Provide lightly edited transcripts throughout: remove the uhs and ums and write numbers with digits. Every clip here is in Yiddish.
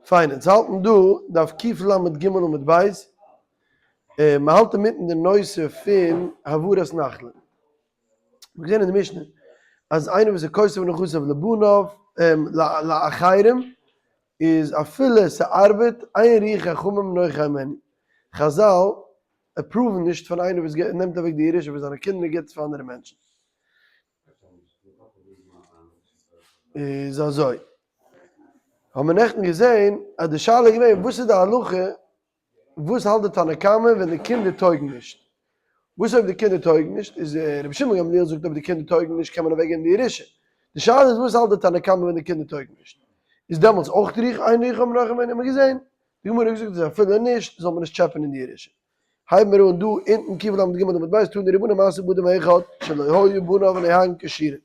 פיין, אונז האלטן דא דף קל"ג עמוד ב', און מען האלט אינמיטן די נושא פון העברת נחלה. מ'האט געזען אין די משנה אז איינער וואס איז כותב נכסיו לבניו לאחרים איז אפילו ס'ארבעט אין רוח חכמים נוחה הימנו. חז"ל approve ן נישט פון איינער וואס נעמט אוועק די ירושה פון זיינע קינדער און גיבט עס פאר אנדערע מענטשן. איז אזוי, האבן מיר נעכטן געזען אז די שאלה איז געווען וואס איז די הלכה, וואס האלט די תנא קמא ווען די קינדער טויגן נישט? וואס אויב די קינדער טויגן נישט? איז רבי שמעון גמליאל זאגט אויב די קינדער טויגן נישט קען מען אוועקגעבן די ירושה. די שאלה איז וואס האלט די תנא קמא ווען די קינדער טויגן נישט? איז דעמאלטס אויך רוח אין רוחו מנוחה הימנו? האבן מיר געזען, די גמרא האט געזאגט אז אפילו נישט זאל מען נישט טשעפען אין די ירושה. הייבן מיר אן דא אונטן קל"ג עמוד ב', תנו רבנן מעשה באדם אחד שלא היו בניו נוהגין כשורה.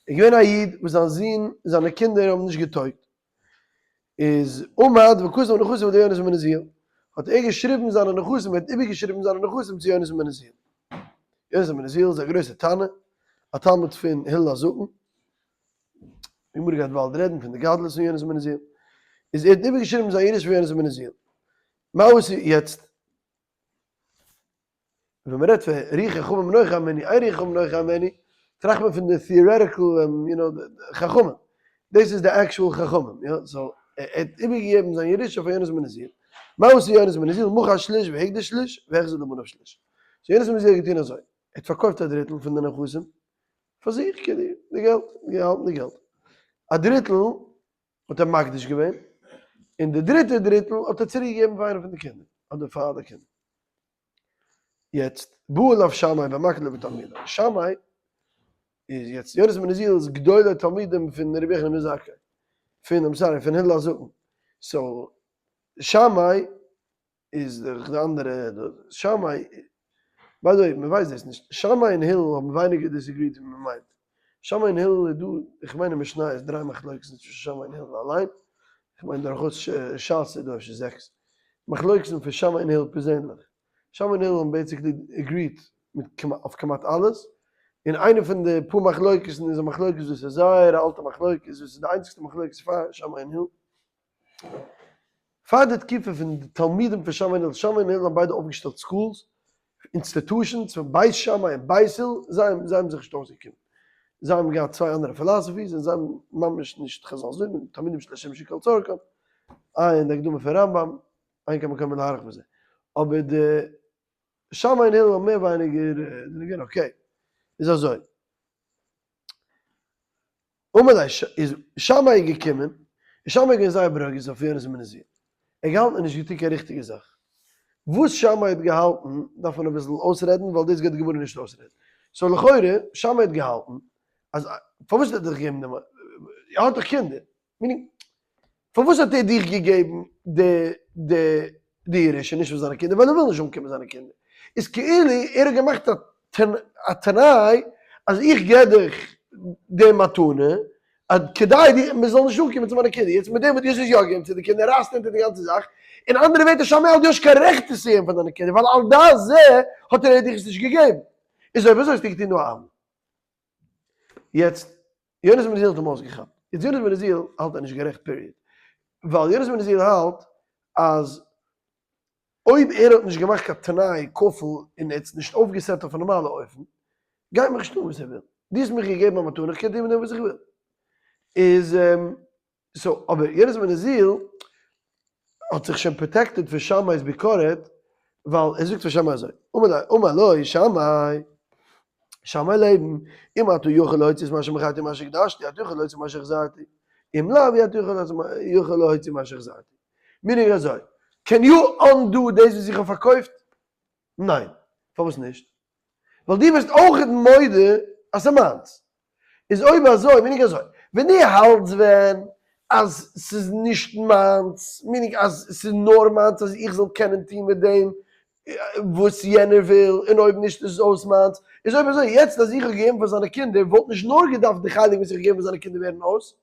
איז געווען א איד וואס זיין זון זיינע קינדער האבן נישט געטויגט, איז עמד וכתב נכסיו ליונתן בן עוזיאל, האט ער געשריבן זיינע נכסים, ער האט איבערגעשריבן זיינע נכסים צו יונתן בן עוזיאל. יונתן בן עוזיאל איז א גרויסער תנא, א תלמיד פון הלל הזקן, די גמרא גייט באלד רעדן פון די גדלות פון יונתן בן עוזיאל, איז ער האט איבערגעשריבן זיין ירושה פאר יונתן בן עוזיאל. מה עשו יעצט ווען מען רעדט פון רוח חכמים נוחה הימנו, אין רוח חכמים נוחה הימנו, טראכט מען פון די theoretical you know חכמים, דאס איז די actual חכמים, יא, so ער האט איבערגעגעבן זיין ירושה פאר יונתן בן עוזיאל, מה עשה יונתן בן עוזיאל, מכר שליש והקדיש שליש והחזיר לבניו שליש, so יונתן בן עוזיאל האט געטון אזוי, ער האט פארקויפט א דריטל פון די נכסים פאר זיך, כאילו די געלט, געהאלטן די געלט, א דריטל האט ער מקדיש געווען, און די דריטע דריטל האט ער צוריק געגעבן פאר איינע פון די קינדער, אדער פאר אלע קינדער. יעצט, בא אליו שמאי במקלו ותלמידיו, שמאי איז יעצט, יונתן בן עוזיאל איז גדולי תלמידים פון רבי יוחנן בן זכאי, פון, I'm sorry, פון הלל הזקן, so שמאי איז דאך די אנדערע שמאי, by the way מען ווייסט דאס נישט, שמאי און הלל האבן ווייניגער disagreed ווי מען מיינט, שמאי און הלל איז דא, איך מיין אין משניות דריי מחלוקת'ן צווישן שמאי און הלל אליין, איך מיין דורכאויס שס איז דא אפשר זעקס מחלוקת'ן פון שמאי און הלל פערזענליך, שמאי און הלל האבן basically agreed מיט אויף כמעט אלעס, און איינע פון די פאר מחלוקת'ן איז א מחלוקת וואס איז זייער א אלטע מחלוקת וואס איז די איינציגסטע מחלוקת פאר שמאי און הלל. פאר די תקופה פון די תלמידים פון שמאי און הלל, שמאי און הלל האבן ביידע אויפגעשטעלט schools, institutions פון בית שמאי און בית הלל, זיי זיי האבן זיך נישט אויסגעקומען, זיי האבן געהאט צוויי אנדערע philosophies און זיי האבן ממש נישט חז"ל זאגן, תלמידים של השם שכל צרכם, עיין די הקדמה פון רמב"ם, אין כאן מקום להאריך בזה, אבער די שמאי און הלל האבן מער ווייניגער זענען געווען okay, איז אזוי. אמר ליה איז שמאי געקומען, און שמאי איז געווען זייער ברוגז אויף יונתן בן עוזיאל, ער האט געהאלטן ער האט נישט געטון קיין ריכטיגע זאך. וואס שמאי האט געהאלטן דארף מען אביסל אויסרעדן ווייל דאס גייט די גמרא נישט אויסרעדן. so לכאורה שמאי האט געהאלטן אז פארוואס האט ער דיך געגעבן דעם, ער האט דאך קינדער, meaning פארוואס האט ער דיך געגעבן די די די ירושה נישט פאר זיינע קינדער ווייל ער וויל נישט אנקומען זיינע קינדער איז כאילו ער האט געמאכט א תנאי אז איך געב דיך די מתנה אז כדי די מען זאל נישט אנקומען צו מיינע קינדער יעצט מיט דעם וואס דו האסט עס יא געגעבן צו די קינדער רייסט אונטער די גאנצע זאך אין אנדערע ווערטער שמאי האלט דו האסט קיין רעכט עס צו געבן פאר דיינע קינדער ווייל על דעת זה האט ער דיך עס נישט געגעבן איז אויב אזוי האסטו געטון דא א עוולה. יעצט, יונתן בן עוזיאל האט אים אויסגעכאפט. יעצט יונתן בן עוזיאל האלט ער נישט גערעכט period. ווייל יונתן בן עוזיאל האלט אז אויב ער האט נישט געמאכט קיין תנאי כפול און ער האט עס נישט אויפגעסעט אויף א נארמאלע אופן, גייט מיך נישט אן וואס ער וויל. דו האסט מיך געגעבן א מתנה, איך קען טון מיט דעם וואס איך וויל. איז so, אבער יונתן בן עוזיאל האט זיך שוין protected פון שמאי'ס ביקורת, ווייל ער זאגט פאר שמאי אזוי, אמר לו שמאי, שמאי לעבן, אם אתה יכול להוציא את מה שמכרתי ומה שהקדשתי, אתה יכול להוציא מה שהחזרתי, אם לאו אי אתה יכול להוציא מה שהחזרתי. meaning אזוי, can you undo דאס וואס איך האב פארקויפט? ניין. פארוואס נישט? ווייל דו ביסט אויכעט מודה אז ס'איז מיינס. איז אויב אזוי, meaning אזוי, ווען דו האלטסט ווען אז ס'איז נישט מיינס, meaning אז ס'איז נאר מיינס אז איך זאל קענען טון מיט דעם וואס יענער וויל, און אויב נישט איז עס אויס מיינס, איז אויב אזוי, יעצט אז איך האב געגעבן פאר זיינע קינדער, וואלט נישט נאר געדארפט די חלק וואס איך האב געגעבן פאר זיינע קינדער ווערן אויס,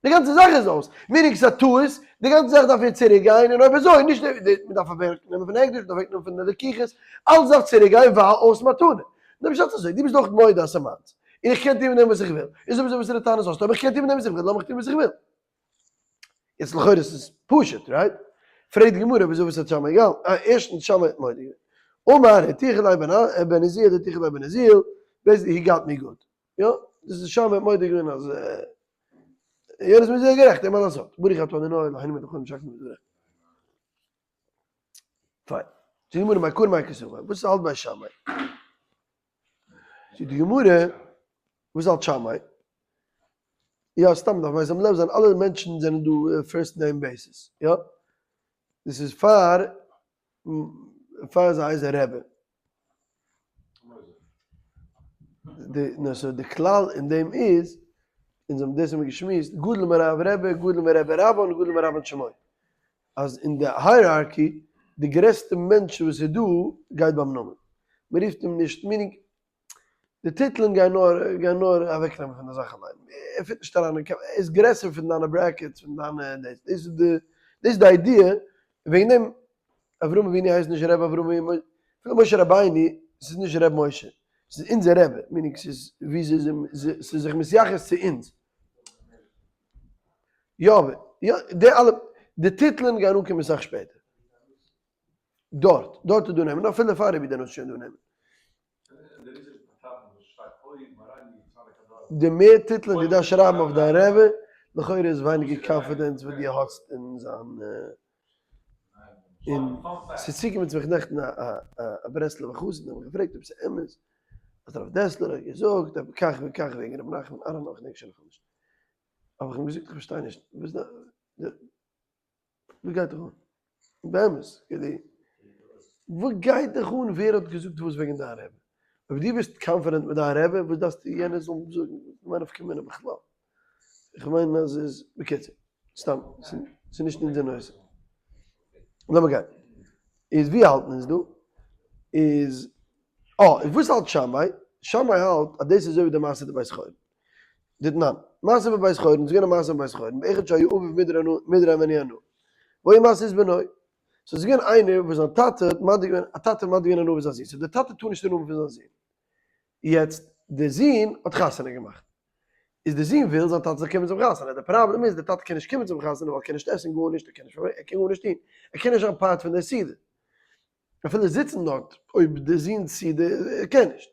די גאנצע זאך איז אויס, meaning ס'איז א טעות, די גאנצע זאך דארף יעצט צוריק גיין, און אויב אזוי, נישט די, מען דארף אוועק נעמען פון הקדש, מען דארף אוועק נעמען פון די לקיחות, אלעס דארף צוריק גיין ווייל אויס מתנה. נו פשט אזוי, דו ביסט דאך מודה אז ס'איז מיינס, און איך קען טון מיט דעם וואס איך וויל, איז אויב אזוי וואס איז די טענות האסטו, אויב איך קען טון מיט דעם וואס איך וויל, לאמיך טון וואס איך וויל. יעצט לכאורה איז עס פשוט, right? פרעגט די גמרא וויאזוי וואס האט שמאי געהאלטן? אה, ערשטנס שמאי האט מודה געווען. אמר הטיחו ליה בן עוזיאל הטיחו ליה בן עוזיאל, basically he got me good. יא, דאס איז שמאי האט מודה געווען אז יונתן בן עוזיאל איז גערעכט, אין מה לעשות. ברוך אתה אדוני אלוהינו מלך העולם שהכל נהיה בדברו. פיין. זאגט די גמרא מעיקרא מאי קסבר, וואס האלט בית שמאי? זאגט די גמרא, וואס האלט שמאי? יא, סתם דארף מען שם לב זיין, אלע מענטשן זענען דא first name basis, יא? דאס איז פאר פאר זיי איז א רבי. די נו so די כלל אין דעם איז, אונז האבן דאס האבן מיר געשמועסט, גדול מרב רבי, גדול מרבי רבן, גדול מרבן שמו. אז אין די hierarchy די גרעסטע מענטש וואס איז דא גייט ביים נאמען. מען רופט אים נישט, meaning די טיטלען גייען נאר גייען נאר אוועקנעמען פון די זאך אליין. ער fit נישט אריין אין קיין, ער איז גרעסער פון דיינע brackets פון דיינע דאס. דאס איז די דאס איז די idea, וועגן דעם אברהם אבינו הייסט נישט ר' אברהם אבינו, אפילו משה רבינו, ס'איז נישט ר' משה, ס'איז אונזער רבי, meaning ס'איז ווי ס'איז ס'איז זיך מתייחס צו אונז. יא אבער, יא, די אלע, די טיטלען גייען אנקומען אסאך שפעטער. דארט, דארט איז דא נעמען, אפילו פאר רבי דערנאך איז שוין דא נעמען. די מער טיטלען דו דארפסט שרייבן אויף דיין רבי, לכאורה איז ווייניגער confidence וואס דו האסט אין זיין, און ס'איז צוגעקומען צו מיך נעכטן א ברסלב'ער חסיד און האט מיך געפרעגט אויב ס'איז אמת אז הרב דעסלער האט געזאגט כך וכך וועגן רבי נחמן, I don't know, כ'דענק שוין נאכנישט. האב איך אים געזאגט איך פארשטיי נישט, וואס די, וואס גייט דיך אן? באמת, כאילו, וואס גייט דיך אן ווער האט געזאגט וואס וועגן דיין רבי? אויב דו ביסט confident מיט דיין רבי, וואס דארפסטו יענער זאל זאגן? מאי נפקא מינה בכלל? איך מיין אז איז, בקיצור, סתם, ס'איז נישט אונזער נושא. לאמיר גיין. איז ווי האלטן אונז דא? איז, אה, וואס האלט שמאי? שמאי האלט אז דאס איז אזוי ווי די מעשה די בית חורן. דתנן, מעשה בבית חורן, ס'איז געווען א מעשה בבית חורן, באחד שהיה אביו מדיר הימנו הנאה, והיה מסית בנו. so ס'איז געווען איינער וואס זיין טאטע האט מדיר געווען, א טאטע האט מדיר געווען הנאה פון זיין זון, so דער טאטע טאר נישט הנאה האבן פון זיין זון. יעצט, דער זון האט חתונה געמאכט. איז דער זון וויל זיין טאטע זאל קומען צום חתונה, דער פראבלעם איז דער טאטע קען נישט קומען צום חתונה ווייל ער קען נישט עסן גארנישט, ער קען נישט פארברענגען, ער קען גארנישט טון, ער קען נישט זיין part פון דער סעודה. אפילו זיצן דארט אויב די זון צו די ער קען נישט.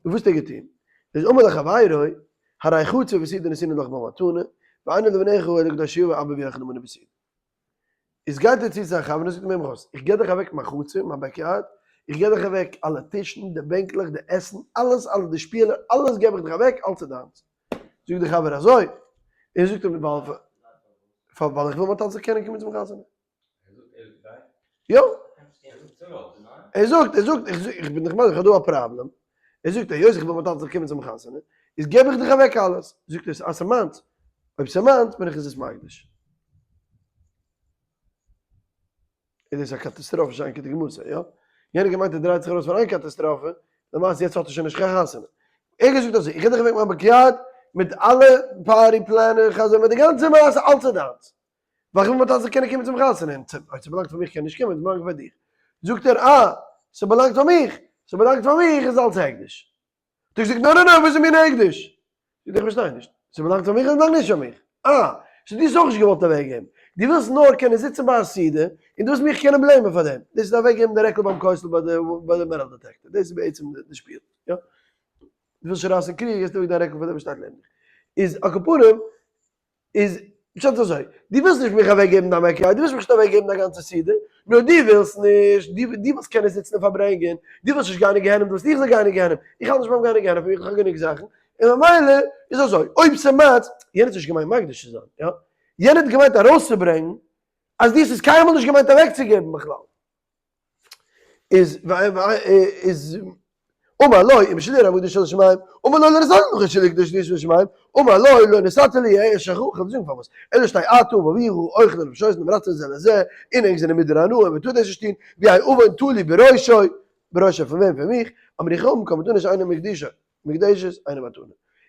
און וואס האט ער געטון? איז אמר לחבירו, הרי חצר וסעודה נתונה לך במתנה, ואין לבניך אלא כדי שיבוא אבא ויאכל עמנו בסעודה. איז גייט ער צו צו זיין חבר און זאגט אים הער מיך אויס, איך גיב דיך אוועק מיין חצר, מיין backyard, איך גיב דיך אוועק אלע טישן, די בענקלעך, די עסן, אלעס, אלע די שפילער, אלעס גיב איך דיך אוועק, אלץ איז דיינס. זאגט דער חבר אזוי? ער זאגט אים ווייל איך וויל מיין טאטע זאל קענען קומען צום חתונה. יא. ער זאגט, ער זאגט, איך בין דיך מסביר, איך האב דא א פראבלעם. ער זאגט, היות איך וויל מיין טאטע זאל קומען צום חתונה, איז געב איך דיך אוועק אלעס. זאגט ער, אז ס'מיינס. אויב ס'מיינס, בין איך עס עס מקדיש. איז דאס א קאטאסטראפע שאין כדוגמתו, יא? יענער געמיינט ער דרייט זיך ארויס פון איין קאטאסטראפע, למעשה יעצט האט ער שוין נישט קיין חתונה. ער האט געזאגט אזוי, איך גיב דיך אוועק מיין backyard, מיט אלע party planner, חזיר, מיט די גאנצע מעשה, אלץ איז דיינס. ווייל איך וויל מיין טאטע זאל קענען קומען צום חתונה, און אויב ס'באלאנגט פאר מיך קען נישט קומען, ס'באלאנגט פאר דיך. זאגט ער, אה, ס'באלאנגט פאר מיך, ס'באלאנגט פאר מיך איז אלץ הקדש. האט ער געזאגט, נא נא נא, וואס איז מין הקדש? זאגט ער, איך פארשטיי נישט, ס'באלאנגט פאר מיך אדער ס'באלאנגט נישט פאר מיך? אה, so דו האסט אויך נישט געוואלט אוועקגעבן, דו ווילסט נאר קענען זיצן ביי א סעודה, און דו ווילסט מיך קענען blame ען פאר דעם. דאס איז אוועקגעבן די רעקל ביים כותל ביי די ביי די metal detector, דאס איז בעצם די שפיל, יא. דו ווילסט שוין רייסן קריעה, געבסט אוועק דיין רעקל פאר דעם וואס שטייט לעבן דיך. איז על כל פנים, איז פשט אזוי, דו ווילסט נישט מיך אוועק געבן דיין backyard, דו ווילסט מיך נישט אוועק געבן דיין גאנצע סעודה, נאר דו ווילסט נישט, דו דו ווילסט קענען זיצן און פארברענגען, דו ווילסט נישט גיין אין גיהנום, דו ווילסט איך זאל גיין אין גיהנום, איך האלט נישט ביים גיין אין גיהנום, פאר מיך איך האב גענוג זאכן, און ממילא איז אזוי, אויב ס'מיינס, יענער האט נישט געמיינט מקדיש צו זיין, יא? יענער האט געמיינט ארויסצוברענגן אז דו האסט עס קיינמאל נישט געמיינט אוועקצוגעבן בכלל. איז איז אמר לו אם שלי רב קדוש של שמים אמר לו לא נתתי לך שלי קדוש של שמים אמר לו לא נתת לי אש שכו כ'וועל זאגן פארוואס אלא שתהא אתה ואביך אוכלין ושותין ורצין זה לזה און ענק זענען מיט דער הנאה און מ'טאר דאס נישט טון ויהא עון תלוי בראשו בראשו פון וועם פון מיך אמרו חכמים כל מתנה שאינה מקדישה מקדשת אינה מתנה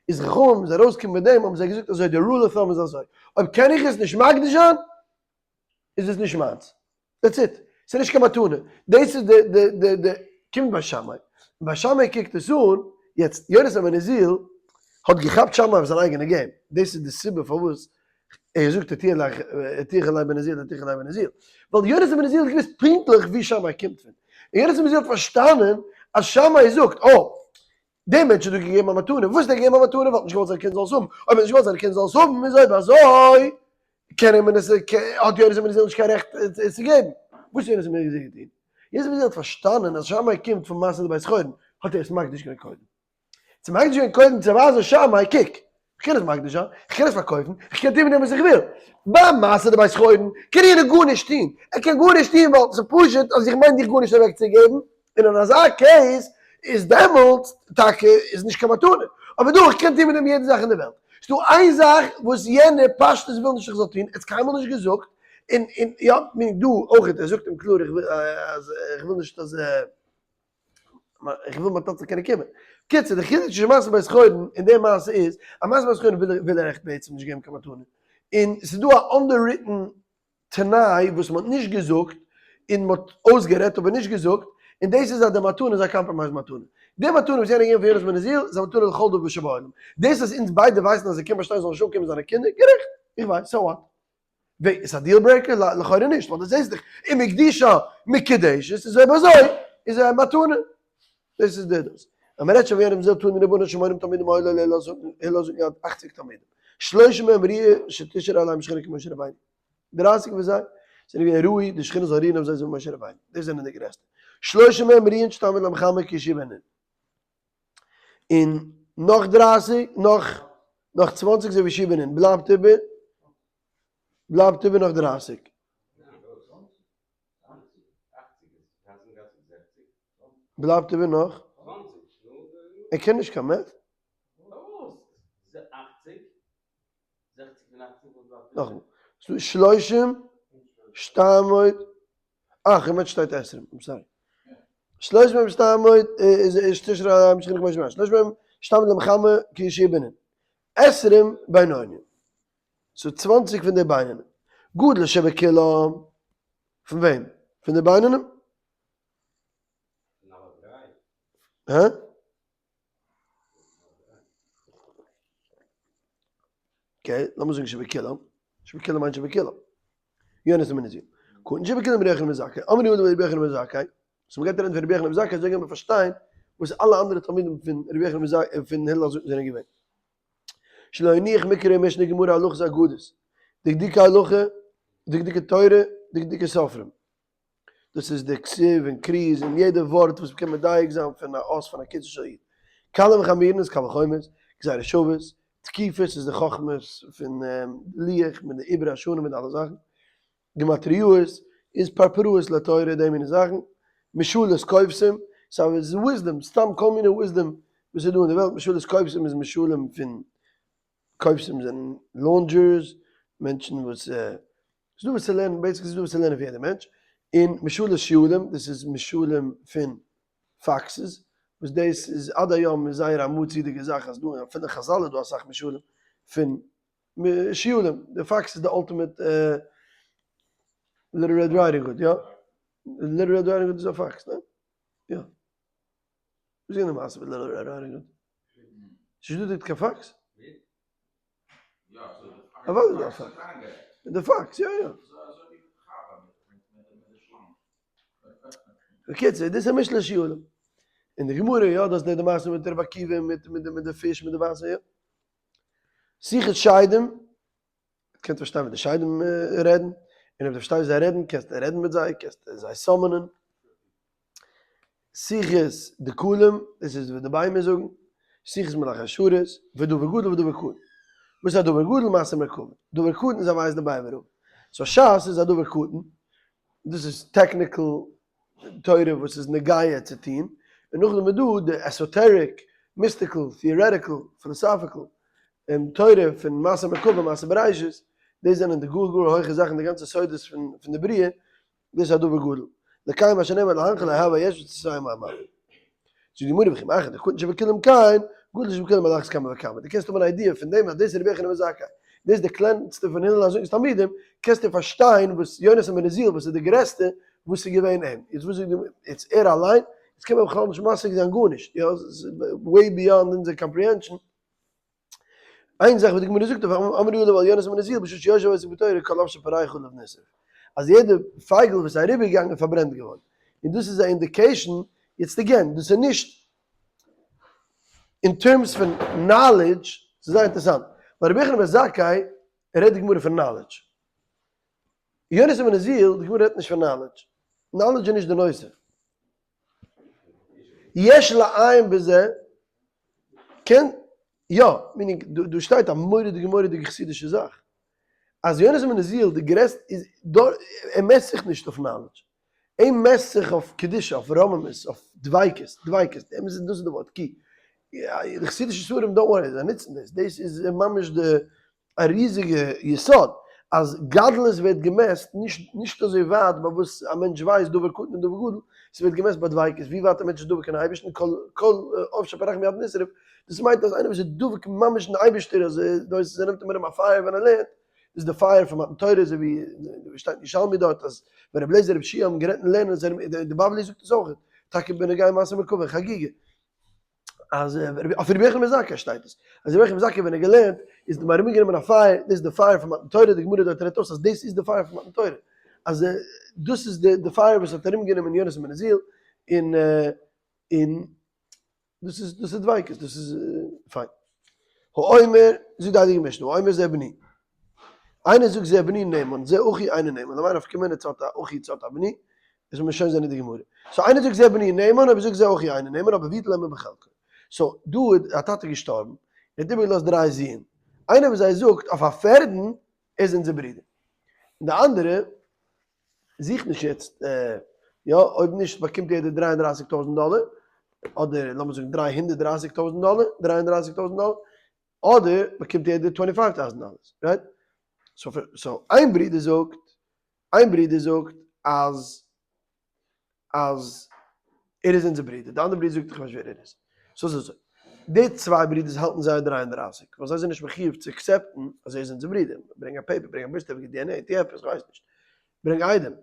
איז חכמים איז ארויסגעקומען מיט דעם האבן זיי געזאגט אזוי די rule of thumb איז אזוי אויב קען איך עס נישט מקדיש זיין איז עס נישט מיינס. That's it. ס'איז נישט קיין מתנה. דאס איז די די די די קומט בית שמאי. און בית שמאי קוקט עס אן, יעצט יונתן בן עוזיאל האט געכאפט שמאי אויף זיין אייגענע game. דאס איז די סיבה פארוואס. ער זאגט הטיח עלי בן עזיאל הטיח עלי בן עזיאל, ווייל יונתן בן עזיאל האט געוואוסט פונקטליך ווי שמאי קומט פון, און יונתן בן עזיאל האט פארשטאנען אז שמאי זאגט, אה, דער מענטש האט דא געגעבן א מתנה, וואס האט ער געגעבן א מתנה? ווייל ער האט נישט געוואלט זיין קינד זאל עס האבן, אויב ער האט נישט געוואלט זיין קינד זאל עס האבן, איז אויב אזוי קען ער עס, האט יונתן בן עזיאל נישט קיין רעכט עס צו געבן. וואס האט יונתן בן עזיאל געטון? יונתן בן עזיאל האט פארשטאנען אז שמאי קומט פון מעשה דבית חורן, האט ער עס מקדיש געווען קודם. צו מקדיש געווען קודם צו ווייזן שמאי, קוק, איך קען עס מקדיש זיין, איך קען עס פארקויפן, איך קען טון מיט דעם וואס איך וויל. ביי מעשה דבית חורן קען יענער גארנישט טון, ער קען גארנישט טון ווייל ס'איז פשוט אז איך מיין דיך גארנישט אוועקצוגעבן, און אין אזא case איז דעמאלטס טאקע איז נישט קיין מתנה. אבער דא, איך קען טון מיט דעם יעדע זאך אין די וועלט. ס'דא איין זאך וואס יענער פשטות וויל נישט איך זאל טון, ער האט עס קיינמאל נישט געזאגט, און און יא, meaning דא אויך, ער זאגט אים קלאר איך וויל אז איך וויל נישט אז. איך וויל מיין טאטע זאל קענען קומען. קיצור, די חידוש של מעשה בית חורן אין די מעשה איז, אז מעשה בית חורן וויל ער עכט בעצם נישט געבן קיין מתנה. און ס'איז דא א underwritten תנאי וואס מ'האט נישט געזאגט, און מ'האט אויסגערעדט אבער נישט געזאגט, און דאס איז אז די מתנה איז א compromise מתנה. די מתנה וואס יענער געגעבן פאר יונתן בן עוזיאל איז א מתנה לכל דבר שבעולם. דאס אז אונז ביידע ווייסן אז ער קען באשטיין זאל נישט אנקומען זיינע קינדער, גערעכט, איך ווייס, so what? וועי, איז א deal breaker? לכאורה נישט, ווייל דו זעסט דאך אם הקדישה מקודשת, איז אויב אזוי איז א מתנה. דאס איז די דאס. אז מען רעדט שוין ווער זאל תנו רבנן שמונים תלמידים היו להלל זאגן געהאט אכציג תלמידים. שלושים מהם ראויים שתשרה עליהם שכינה כמשה רבינו. דרייסיג פון זיי זענען געווען ראוי די שכינה זאל רוען אויף זיי אזוי ווי משה רבינו. דאס זענען די גרעסטע. שלושים מהם ראויים שתעמוד להם חמה כיהושע בן נון. און נאך דרייסיג, נאך נאך צוואנציג אזוי ווי יהושע בן נון, בלייבט איבער, בלייבט איבער נאך דרייסיג. בלייבט איבער נאך? ער קען נישט קיין math? נאכאמאל, ס'דא שלושים, שתעמוד, אה, כ'מיין שטייט עשרים, I'm sorry. שלושים מהם שתעמוד, איז תשרה עליהם שכינה כמו שמש, שלושים מהם שתעמוד להם חמה כיהושע בן נון. עשרים בינונים. so צוואנציג פון די בינונים. גדול שבכולם, פון וועם? פון די בינונים? הא? okay, לאמיר זאגן שבכולם, שבכולם מיינט שבכולם. יונתן בן עוזיאל. קטן שבכולם רבי יוחנן בן זכאי, אמרו עליו רבי יוחנן בן זכאי, so מ'גייט רעדן פון רבי יוחנן בן זכאי, אזוי גייט מען פארשטיין וואס אלע אנדערע תלמידים פון רבי יוחנן בן זכאי פון הלל הזקן זענען געווען. שלא הניח מקרא משנה גמרא הלכות אגדות, דקדוקי הלכה, דקדוקי תורה, דקדוקי סופרים. דאס איז די כתיב און קריז און יעדע ווארט וואס מ'קען מדייק זיין פון א אות פון א קיצור של יוד. קלים וחמורין איז קל וחומר'ס, גזירה שוות, תקיפות איז די חכמות פון לוח מיט די עיבור השנים מיט אלע זאכן, גמטריאות איז פרפראות לתורה די מיני זאכן, משלות כובסים, סא איז wisdom, סתם כל מיני wisdom וואס איז דא אין די וועלט, משלות כובסים איז משלים פון כובסים זענען launderers, מענטשן וואס ס'איז דא וואס צו לערנען, basically ס'איז דא וואס צו לערנען פון יעדע מענטש, און משלות שועלים, דאס איז משלים פון foxes, וואס דאס איז עד היום איז זייער א מצוי'דיגע זאך אז דא אפילו אין חזל איז דא אסאך משלים פון שועלים, די פאקס איז די ultimate Little Red Riding Hood, יא? Little Red Riding Hood איז א פאקס, ניין? יא. וואס איז געווען די מעשה מיט Little Red Riding Hood? ס'נישט דא דארט קיין פאקס? אוודאי איז דא א פאקס. די פאקס, יא יא. בקיצור, דאס איז משל לשועלים. אין די גמרא, יא, דאס איז די מעשה מיט רבי עקיבא מיט מיט די פיש מיט די וואסער, יא. שיחת שדים, קענסט פארשטיין וואס די שדים רעדן, און אויב דו פארשטייסט וואס זיי רעדן, קענסטו רעדן מיט זיי, קענסטו זיי summon ען. שיחת דקלים, דאס איז וואס די ביימער זאגן, שיחת מלאכי השרת, ודבר גדול ודבר קטן. וואס איז א דבר גדול? מעשה מרכבה. דבר קטן איז א ווייס די ביימער האבן. so שס איז א דבר קטן, דאס איז technical תורה וואס איז נוגע צו טון, און נאכדעם איז דא די esoteric, mystical, theoretical, philosophical תורה פון מעשה מרכבה, מעשה בראשית, דאס זענען די גאר גאר הויכע זאכן, די גאנצע סודות פון די בריאה, דאס איז א דבר גדול, לקיים מה שנאמר להנחל אהבה יש ותסיים המ. זאגט די גמרא וכי מאחר דקטן שבכולם כן, גדול שבכולם על אחת כמה וכמה, דו קענסט האבן אן idea פון דעם אז דאס איז רבי יוחנן בן זכאי, דאס איז די קלענסטע פון הלל הזקן'ס תלמידים, קענסטו פארשטיין וואס יונתן בן עוזיאל וואס איז די גרעסטע, וואס איז געווען אים, יעצט וואס זאגט די גמרא, יעצט ער אליין, יעצט קען מען בכלל נישט משיג זיין גארנישט, יא, ס'איז way beyond אונזער comprehension. איין זאך וואס די גמרא זאגט אויף אמרו עליו על יונתן בן עוזיאל בשעה שיושב ועוסק בתורה כל עוף שפורח עליו נשרף, אז יעדע פייגל וואס איז אריבערגעגאנגען איז פארברענט געווארן, און דאס איז א indication, יעצט again, דאס איז נישט אין terms פון knowledge, ס'איז זייער אינטערעסאנט, ביי רבי יוחנן בן זכאי רעדט די גמרא פון knowledge, יונתן בן עוזיאל, די גמרא רעדט נישט פון knowledge, knowledge איז נישט די נושא. יש לעיין בזה, קען, יא, meaning דא שטייט א מורא'דיגע מורא'דיגע חסידישע זאך, אז יונתן בן עוזיאל די גרעסטע איז דארט, ער מעסט זיך נישט אויף knowledge, ער מעסט זיך אויף קדושה, אויף רוממות, אויף דביקות, דביקות, דעם איז דאס איז די ווארט, כי די חסידישע ספרים don't worry, זיי נוצן דאס, דאס איז ממש די א ריזיגע יסוד אז גדלות ווערט געמעסט נישט נישט אזוי ווייט ביי וואס א מענטש ווייסט דבר קטן און דבר גדול, ס'ווערט געמעסט ביי דביקות, ווי ווייט א מענטש איז דבוק אין אייבערשטן, כל כל עוף שפרח מיד נשרף, דאס מיינט אז איינער וואס איז דבוק ממש אין אייבערשטער אז דאס ער נעמט אים ארום א פייער ווען ער לערנט, דאס איז די פייער פון מתן תורה אזוי ווי שטייט אין ירושלמי דארט אז ווען רבי אליעזר רבי יהושע האבן גערעדט אין לערנען זענען די בבלי זאגט עס אויך טאקע בנוגע מעשה מרכבה חגיגה. אז אויף רבי יוחנן בן זכאי שטייט עס, אז רבי יוחנן בן זכאי ווען ער געלערנט איז אים ארומגענומען א פייער, דאס איז די פייער פון מתן תורה, די גמרא דארט רעדט אויס אז דאס איז די פייער פון מתן תורה, אז דאס איז די פייער וואס האט ארומגענומען יונתן בן עוזיאל, און און דאס איז דאס איז דביקות, דאס איז פיין. האומר, זאגט די הייליגע משנה, האומר זה בני, איינער זאגט זה בני נאמן, זה אחי אינו נאמן, למאי נפקא מינה צו האט א אחי צו האט א בני, דאס וועט מען שוין זען אין די גמרא. so איינער זאגט זה בני נאמן, אויב ער זאגט זה אחי אינו נאמן, אבער ויטול הימנו בחלקו. so דא איז א טאטע געשטארבן, ער האט איבערגעלאזט דריי זין, איינער פון זיי זאגט אויף א פערדן, ער איז אונזער ברודער. און די אנדערע זוכט נישט יעצט, יא, אויב נישט באקומט יעדער 33 טויזנט דאלער, אדער לאמיר זאגן 330 טויזנט דאלער, 33 טויזנט דאלער, אדער באקומט יעדער twenty five thousand dollars, right? so איין ברודער זאגט, איין ברודער זאגט אז אז ער איז אונזער ברודער, די אנדערע ברודער זאגט איך ווייס נישט ווער ער איז. so איז אזוי, די צוויי ברודערס האלטן זייער 33, ווייל זיי זענען נישט מחיוב צו accept ן אז ער איז אונזער ברודער, ברענג א paper, ברענג א birth certificate, DNA, טו עפעס, כ'ווייס נישט, ברענג עדים.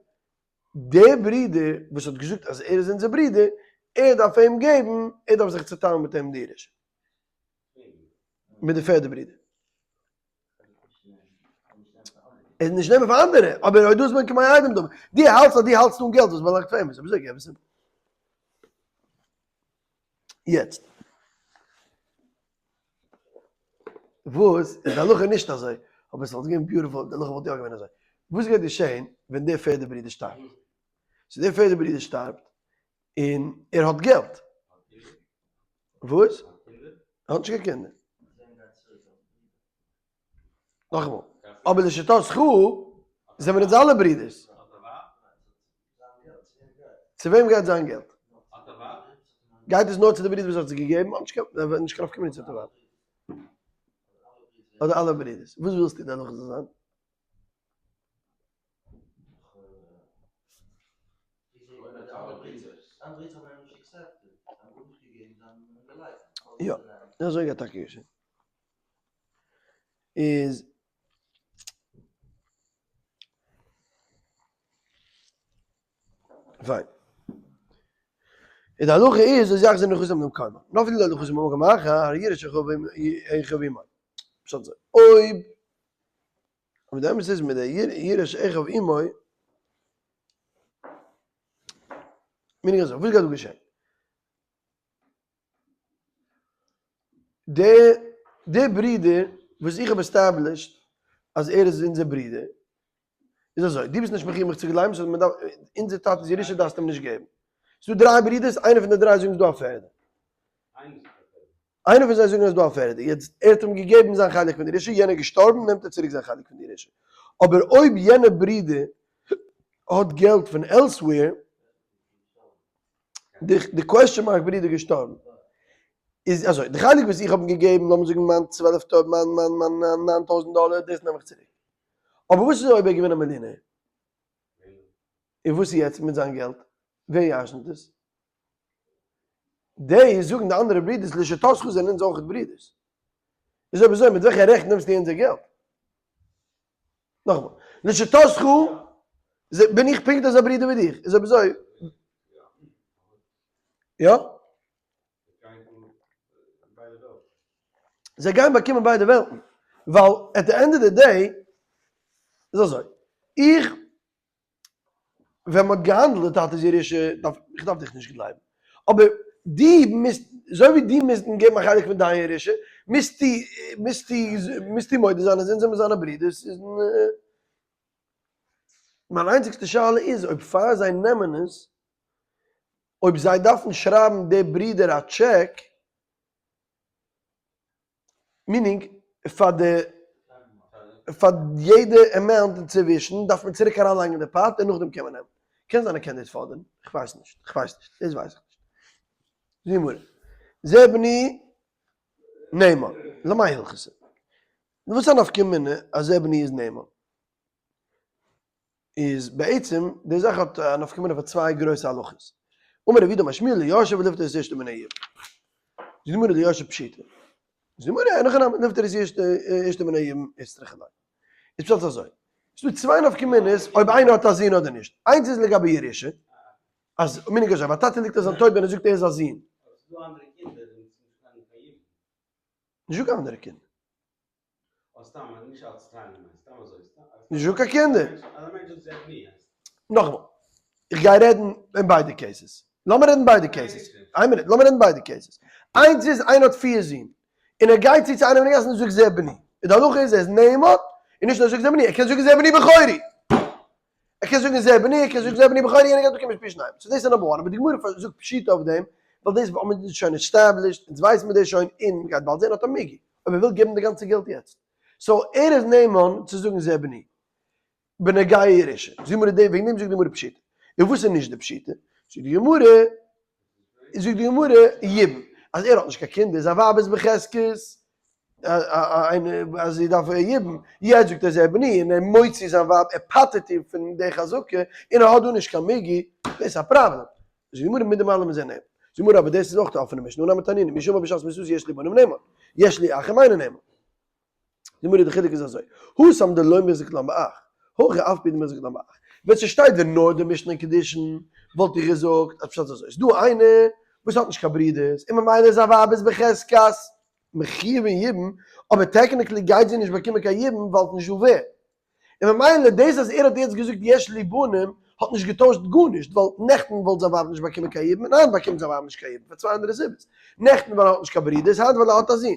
דער ברודער וואס האט געזאגט אז ער איז אונזער ברודער, ער דארף אים געבן, ער דארף זיך צוטיילן מיט אים די ירושה. מיט די פערדע ברודער. ער איז נישט נעמען פאר אנדערע, אבער אויב דאס מיינט כמאי איידעם דאמר. דו האלטסט אז דו האלטסט אן געלט וואס באלאנגט פאר אים, איז אויב אזוי געב עס אים. יעצט. וואס איז די הלכה נישט אזוי, אבער עס וואלט געווען beautiful די הלכה וואלט יא געווען אזוי. וואס גייט געשען ווען דער פערדע ברודער שטארבט? so דער פערדע ברודער שטארבט, און ער האט געלט. וואס? ער האט נישט קיין קינדער. נאכאמאל, אבער לשיטתך זענען מיר אונז אלע ברידערס. צו וועם גייט זיין געלט? גייט עס נאר צו די ברידער וואס האט עס געגעבן? האט נישט קיין נפקא מינה צו האט א ווייב. אדער אלע ברידערס. וואס ווילסטו די הלכה זאל זיין? יא, אזוי גייט טאקע געשען. איז פיין. איז די הלכה איז אז יחזיר נכסים למקומן. נפלו לו נכסים במקום אחר, יירש אחיו עמו. פשט אזוי, אויב אבער די אמת איז מיט די יירש אחיו עמו, meaning אזוי, וואס גייט דא געשען? די די ברודער וואס איך האב established אז ער איז אונזער ברודער, איז אזוי, דו ביסט נישט מחיוב מיך צו גלייבן, so מען דארף, אונזער טאטע'ס ירושה דארפסטו אים נישט געבן. ס'איז דא דריי ברודערס, איינער פון די דריי זאגן ס'איז דא א פערדע. איינער פון זיי זאגן אז ס'איז דא א פערדע, יעצט ער האט אים געגעבן זיין חלק פון די ירושה, יענער איז געשטארבן נעמט ער צוריק זיין חלק פון די ירושה. אבער אויב יענער ברודער האט געלט פון elsewhere, די question mark ברודער איז געשטארבן, איז אזוי, די חלק וואס איך האב אים געגעבן, לאמיר זאגן מיין צוועלף טויזנט, מיין מיין מיין ניין טויזנט דאלער, דאס נעם איך צוריק. אבער וואס איז אויב ער איז געווען א מיליאנער? און וואס איז יעצט מיט זיין געלט? ווער ירשנ'ט עס? די זאגן די אנדערע ברידערס לשיטתך זענען אונז אויכעט ברידערס. איז אויב אזוי מיט וועלכע רעכט נעמסטו אונזער געלט? נאכאמאל, לשיטתך בין איך פונקט אזא ברודער ווי דיך, איז אויב אזוי יא? זיי גייען באקומען ביידע וועלטן. ווייל at the end of the day איז אזוי, איך ווען מ'האט געהאנדלט די טאטע'ס ירושה דארף איך דארף דיך נישט גלייבן, אבער דו מוזט אזוי ווי דו מוזט אים געבן א חלק פון דיין ירושה מוזטו מוזטו מוזטו מודה זיין אז אונז זעמיר זיינע ברודערס און מיין איינציגסטע שאלה איז אויב פאר זיי נעמען עס אויב זיי דארפן שרייבן די ברודער א טשעק, meaning פאר די פאר יעדע amount אינצווישן דארף מען צוריק אריינלייגן אין די pot און נאכדעם קען מען נעמען. קען זיין ער קען דאס פאדערן, איך ווייס נישט, איך ווייס נישט, דאס ווייס איך נישט. זי מרא. זה בני נאמן, למאי הלכתא? וואס איז א נפקא מינה אז זה בני איז נאמן? איז בעצם די זאך האט א נפקא מינה פאר צוויי גרויסע הלכות. אמר רב יהודה אמר שמואל ליורשיו ולפטור את אשתו מן היבום. זאגט די גמרא ליורשיו פשיטא. זאגט די גמרא אין הכי נמי לפטור את אשתו מן היבום איצטריכא ליה. איז פשט אזוי. ס'איז דא צוויי נפקא מינות אויב איינער האט א זון אדער נישט. איינס איז לגבי ירושה. אז מיניג אזוי, אויב א טאטע ליגט אויף זיין טויט ווען ער זאגט ער איז א זון. נישטא קיין אנדערע קינדער. נישטא קיין קינדער. נאכאמאל, איך גיי רעדן אין ביידע cases. לאמיר רעדן ביידע cases. איין מינוט, לאמיר רעדן ביידע cases. איינס איז, איינער האט פיר זין, און ער גייט צו צו איינעם אין די גאס און זאגט זה בני. און די הלכה איז ער איז נאמן, און נישט נאר זאגט זה בני, ער קען זאגן זה בני בכורי. ער קען זאגן זה בני, ער קען זאגן זה בני בכורי, יענער גייט באקומען פי שניים. so דאס איז number one. אבער די גמרא זאגט פשיטא אויף דעם, ווייל דאס האבן מיר שוין established, אונז ווייסן מיר דאס שוין, און מ'גייט באלד זען האט א מיגו. אויב ער וויל געבן די גאנצע געלט יעצט. so ער איז נאמן צו זאגן זה בני. בנוגע ירושה. זאגט די גמרא דעם, וועגן דעם זאגט די גמרא פשיטא. און וואס איז נישט די פשיטא? זאגט די גמרא, זאגט די גמרא, יבום. אז ער האט נישט קיין קינדער, זיין ווייב איז בחזקת אז זי דארף יבום. יעצט זאגט ער זה בני, און ער מוציא זיין ווייב, ער פטר'ט איר פון די חזקה, און ער האט דא נישט קיין מיגו, דאס איז א פראבלעם. זאגט די גמרא מיט דעם אלעם איז ער נאמן. זאגט די גמרא אבער דאס איז אויך די אפענע משנה, אנא מתנינא, מי שאמר בשעת מיתתו יש לי בנים נאמן, יש לי אחים אינו נאמן. זאגט די גמרא די חילוק איז אזוי, התם דלא מיחזק לן באח, הכא אף על פי דמיחזק לן באח. ווען ס'שטייט ווען נאר די משנה אין קידושין וואלט איך געזאגט אז פשט איז אזוי, ס'דא איינער וואס האט נישט קיין ברודערס און ממילא זיין ווייב איז בחזקת מחויב אין יבום, אבער technically גייט זי נישט באקומען קיין יבום ווייל ס'נישט דא ווער. און ממילא דאס אז ער האט יעצט געזאגט יש לי בנים האט נישט געטוישט גארנישט, ווייל נעכטן וואלט זיין ווייב נישט באקומען קיין יבום און היינט באקומט זיין ווייב נישט קיין יבום פאר צוויי אנדערע סיבות, נעכטן ווייל ער האט נישט קיין ברודערס היינט ווייל ער האט א זון,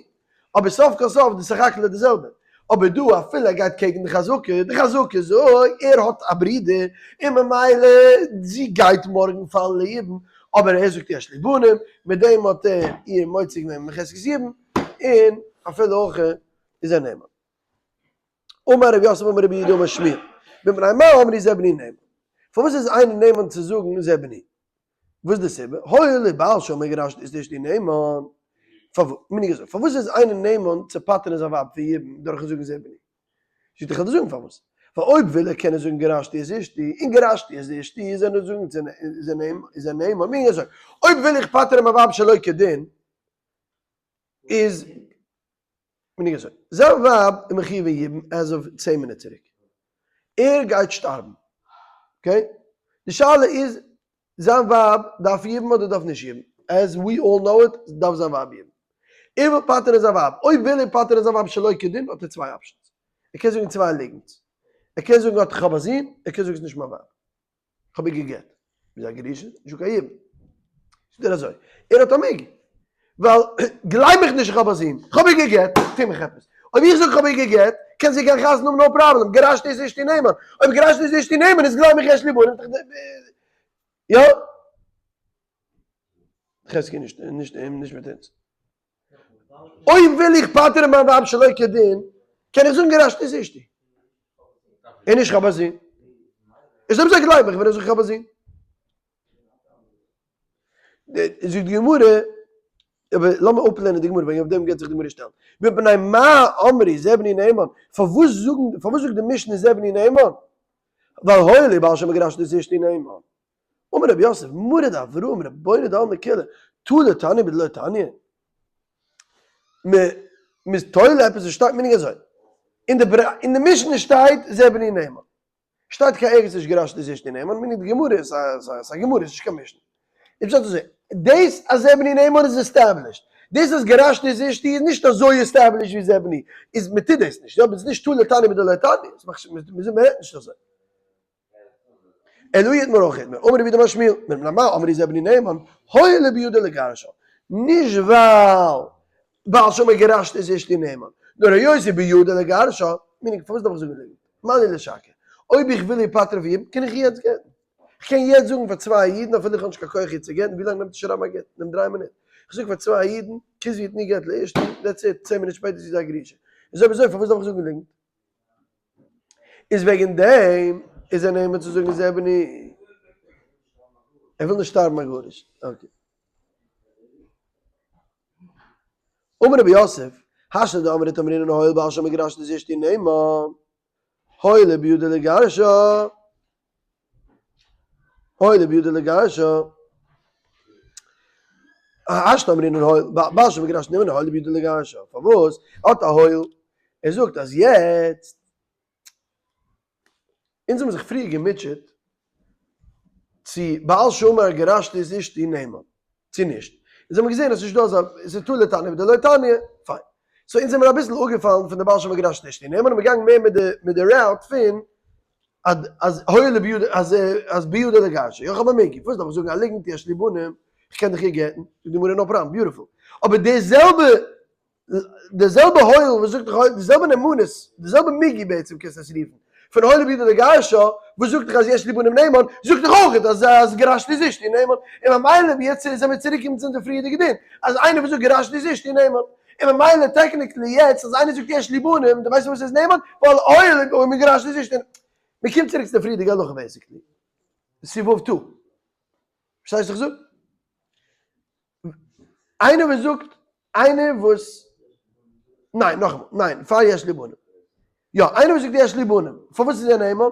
אבער סוף כל סוף די סך הכל איז די זעלבע, אבער דא אפילו ער גייט קעגן די חזקה, די חזקה איז אוי ער האט א ברודער און ממילא זי גייט מארגן פאלן ליבום, אבער ער זאגט יש לי בנים, מיט דעם האט ער איר מוציא געווען מחזקת יבום, און אפילו הכי איז ער נאמן. אמר רב יוסף אמר רבי יהודה אמר שמואל, מפני מה אמרו זה בני נאמן? פארוואס איז איינער נאמן צו זאגן זה בני? וואס איז די סיבה? הואיל ובעל שאמר גרשתי את אשתי נאמן, פארוואס איז איינער נאמן צו פטר'ן זיין ווייב פון יבום דורכ'ן זאגן זה בני? זאגט איך וועל דיר זאגן פארוואס, ווייל אויב וויל ער קען ער זאגן גרשתי את אשתי, און גרשתי את אשתי איז ער נאמן, מיני אזוי, אויב וויל איך פטר'ן מיין ווייב שלא כדין, איז מיני אזוי, זיין ווייב איז מחויב אין יבום as of 10 מינוט צוריק, ער גייט שטארבן, okay? די שאלה איז, זיין ווייב דארף יבום אדער דארף נישט יבום? as we all know it, דארף זיין ווייב יבום. ער וויל פטר'ן זיין ווייב, אויב וויל ער פטר'ן זיין ווייב שלא כדין האט ער צוויי options, ער קען זאגן צוויי ליגנטס, ער קען זאגן אט איך האב א זון, ער קען זאגן ס'איז נישט מיין ווייב. כ'האב איר גע'גט. מ'איז א גרושה, נישטא קיין יבום. זאגט ער אזוי, ער האט א מיגו. ווייל גלייב מיך נישט איך האב א זון, כ'האב איר גע'גט, טו מיך עפעס. אויב איך זאג כ'האב איר גע'גט, קען זי גיין חתונה האבן no problem, גרשתי את אשתי נאמן. אויב גרשתי את אשתי נאמן איז גלייב מיך יש לי בנים, יא? חזקי נישט, נישט אים, נישט מיט אונז. אויב וויל איך פטר'ן מיין ווייב שלא כדין, קען איך זאגן גרשתי את אשתי. און נישט כ'האב א זון. איז אויב אזוי גלייב איך ווען איך זאג כ'האב א זון. זאגט די גמרא, אבער לאמיר אפלערנען די גמרא, וועגן אויף דעם גייט זיך די גמרא שטעלן. מפני מה אמרו זה בני נאמן, פארוואס זאגן, פארוואס זאגט די משנה זה בני נאמן? ווייל הואיל ובעל שאמר גרשתי את אשתי נאמן. אמר רב יוסף, מרא דאברהם רבונו דעלמא כולא, תולה תניא בדלא תניא. מ'איז תולה עפעס וואס שטייט מיניג אזוי. אין די אין די משנה שטייט זה בני נאמן. שטייט קיין ערגעץ נישט גרשתי את אשתי נאמן, מיניג די גמרא איז א גמרא, איז נישט קיין משנה. איז פשט אזוי, דאס אז זה בני נאמן איז established. דאס אז גרשתי את אשתי איז נישט אזוי established ווי זה בני, איז מען טוט דאס נישט, יא אבער עס איז נישט תולה תניא בדלא תניא, עס מאכט מען רעדט נישט אזוי. אלא איתמר הכי איתמר, אמר רב יהודה אמר שמואל, מפני מה אמרו זה בני נאמן, הואיל ובידו לגרשה, נישט ווייל בעל שאמר גרשתי את אשתי נאמן, נאר היות ובידו לגרשה, meaning פארוואס דארף איך זאגן ליגנט? מה לי לשקר? אויב איך וויל איר פטר'ן פון יבום קען איך איר יעצט גט'ן. איך קען יעצט זאגן פאר צוויי אידן אפילו איך האב נישט קיין כח איר צו גט'ן, ווי לאנג נעמט עס שרייבן א גט? נעמט 3 מינוט. איך זאג פאר צוויי אידן, כתבי ותנו גט לאשתי, that's it, 10 מינוט שפעטער איז זי א גרושה. איז אויב אזוי פארוואס דארף איך זאגן ליגנט? איז וועגן דעם איז ער נאמן צו זאגן זה בני. ער וויל נישט שטארבן א גרוש. Okay. אמר רבי יוסף, השתא דאמרת אמרינן הואיל בעל שאמר גרשתי את אשתי נאמן, הואיל ובידו לגרשה, הואיל ובידו לגרשה, השתא אמרינן הואיל בעל שאמר גרשתי נאמן הואיל ובידו לגרשה, פארוואס האט א הואיל, ער זאגט אז יעצט, אונז האבן זיך פריער געמוטשעט צו בעל שאמר גרשתי את אשתי נאמן צו נישט, אונז האבן געזען אז ס'נישט דא אזא, ס'איז תולה תניא בדלא תניא, פיין. so אונז זעמיר אביסל אפגעפאלן פון די בעל שאמר גרשתי את אשתי נאמן און מיר געגאנגען מער מיט די מיט די route פון אז אז הואיל ובידו אז אז בידו לגרשה, איך האב א מיגו, פארוואס דארף איך זאגן א ליגנט יש לי בנים, איך קען דאך איר גט'ן, זאגט די גמרא no problem, beautiful, אבער די זעלבע די זעלבע הואיל וואס זאגט דיך די זעלבע נאמנות, די זעלבע מיגו בעצם קענסטו עס רופן, פון הואיל ובידו לגרשה, וואס זאגט דיך אז יש לי בנים נאמן, זאגט דיך אויך אז אז גרשתי את אשתי נאמן, און ממילא יעצט זעמיר צוריק צו אונזער פריערדיגע דין, אז איינער וואס זאגט גרשתי את אשתי נאמן, און ממילא technically יעצט אז איינער זאגט יש לי בנים, דו ווייסט פארוואס ער איז נאמן? ווייל הואיל ובידו לגרשה אשתי נאמן. מען קומט צוריק צו די פריערדיגע הלכה basically. סיבוב two. פארשטייסט וואס איך זאג? איינער וואס זאגט, איינער וואס, ניין, נאכאמאל, ניין, פאר יש לי בנים. יא, איינער וואס זאגט יש לי בנים, פארוואס איז ער נאמן?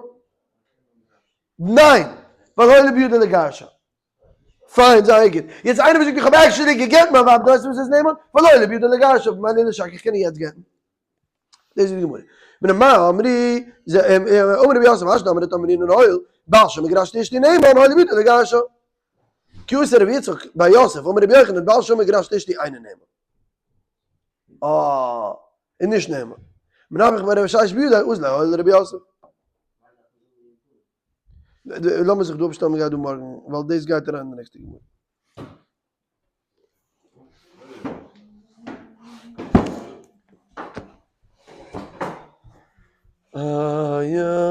ניין, ווייל הואיל ובידו לגרשה. פיין, זייער גוט. יעצט איינער וואס זאגט איך האב actually גע'גט מיין ווייב, דו ווייסט פארוואס ער איז נאמן? ווייל הואיל ובידו לגרשה, מה לי לשקר, איך קען איר יעצט גט'ן. דאס איז די גמרא. מפני מה אמרו, אמר רבי יוסף, השתא דאמרת אמרינן הואיל, בעל שאמר גרשתי אשתי נאמן, הואיל ובידו לגרשה. כי אתא רבי יצחק בר יוסף, אמר רבי יוחנן, בעל שאמר גרשתי אשתי אינו נאמן. אה, איז נישט נאמן. מנפח בר רב ששת בידו, אזל הואיל לרבי יוסף. לאמיר זיך דא אפשטעלן, מ'גייט דא מארגן, ווייל דאס גייט אריין אין די נעקסטע גמרא. אה יא.